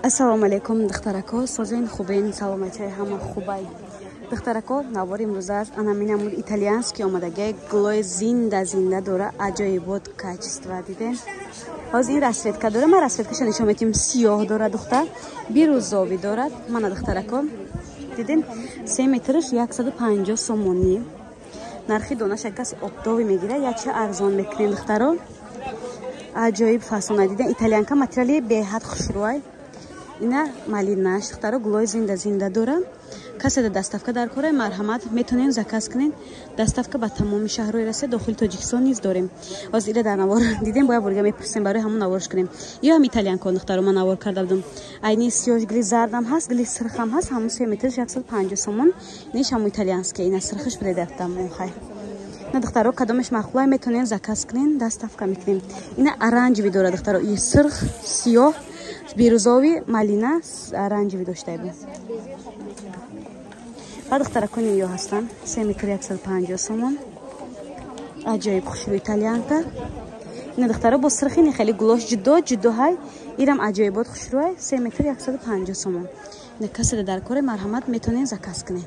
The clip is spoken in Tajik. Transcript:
Ассалому алайкум, духтарако, созен, хубен, саломатиҳои ҳама хубай. Духтарако, навори имрӯза аст анаминамуд итальянский омадагиай, гулои зинда зинда дора, аҷоибот качество дидем. Ҳозир ин расцветка дора, ман расцветкаша нишон метиҳам, сиёҳ дора, духтар, бирӯзовӣ дорад. Мана, духтарако, дидем, 3 метраш 150 сомонӣ. Нархи донаша каси оптовый мегирад, якча арзон мекунем, духтаро. Аҷоиб фасона дидем, итальянка, материали беҳад хушрӯай. Ина малинаш, духтаро, гулои зинда зинда дора. Касе да доставка дар кора, марҳамат, метонен заказ кунен. Доставка ба тамоми шаҳрҳои Россия, дохили Тоҷикистон низ дорем. Ҳозир ира дар навор дидем, бояд бурга мепурсем, барои ҳамон наворш кунем. Ё ҳам итальянко, духтаро, ман навор карда будам. Айни сиёш, гили зардам ҳаст, гили сирхам ҳаст, ҳамон 3 метрш 150 сомон. Ниш ҳамон итальянский, ина сирхиш буде дафтам. Хай, на, духтаро, кадомеш маъқулай, метонен заказ кунен, доставка мекунем. Ина оранжевый дора, духтаро, и сирх, сиёҳ, бирӯзовый, малина, оранжевый доштаи бу. Ба духтаракони ё ҳастанд, 3 метр 150 сомон, аҷоиб хушрӯ итальянка. Ина, духтаро, бо сирхини хеле гулош ҷудо ҷудо ҳай, ирам аҷоибот хушрӯай, 3 метр 150 сомон. Ина каседа дар коре, марҳамат, метонен заказ кунен.